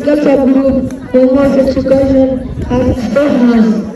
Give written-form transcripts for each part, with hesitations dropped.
Get a group for more education and business.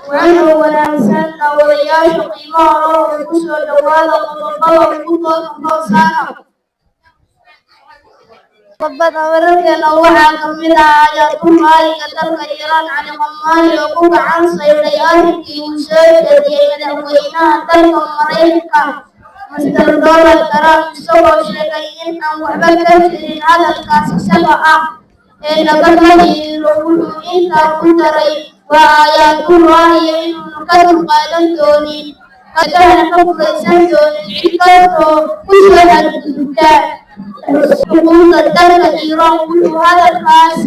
Waxaanu wanaagsan daawadayaasha qiimaha loo ku soo dhawaada qodobada ugu doorka hoosaana. Qodobada wararkeena waxaa ka mid ah Ayatollah dalka Iiraan Cali Khamenei oo ku gacan sayray arrinkii uu soo jeediyay madaxweynaha dalka Mareykanka Mr. Donald Trump, isagoo sheegay in aan waxba ka jirin hadalkaas isaga ah ee laga xiriiro. Wuxuu intaa ku daray waa Ayatollah inuunu ka dulqaadan doonin kana ka furaysan doonin cid kastoo ku soo xadgudubta xuquuqda dalka Iiraan. Wuxuu hadalkaas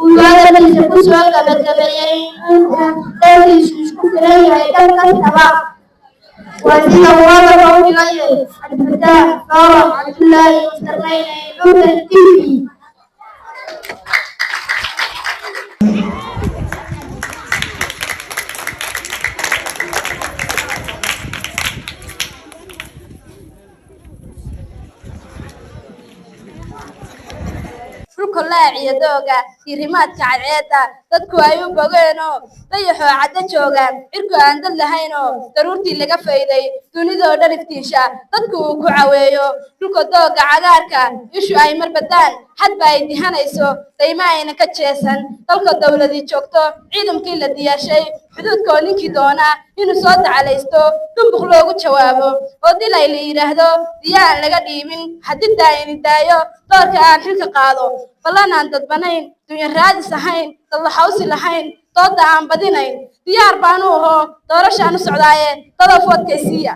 uu hadalkiisa ku soo gabagabeeyay in uu dalkiisu isku filan yahay dhan kastaba. Waa sida uu hadalka u dhigay Cabdifataax Faarax Cabdullaahi Mr. Nayne, Dhulkan TV. Dhulka laaciya dooga diirimaadka cadceedda dadku ay u bogeenoo dayaxoo caddo jooga, cirku aan dad lahaynoo daruurtii laga fayday, dunidoo dhan iftiisha, dadku uu ku caweeyo dhulka dooga cagaarka ishu ay marbadaan. Xadba ay dihanayso, dayma ayna ka jeesan, dalka dowladii joogto, ciidankii la diyaashay, xuduudka oo ninkii doonaa inuu soo dacalaysto dumbuq loogu jawaabo oo dilay la yidhaahdo, diya aan laga dhiibin. Haddii daayini daayo, doorka aan xilka qaado, ballan aan dadbanayn, dunya raadis ahayn, dadlaxawsi lahayn, dooda aan badinayn, diyaar baanu ahoo doorashaan u socdaaye, dadow foodkaysiiya.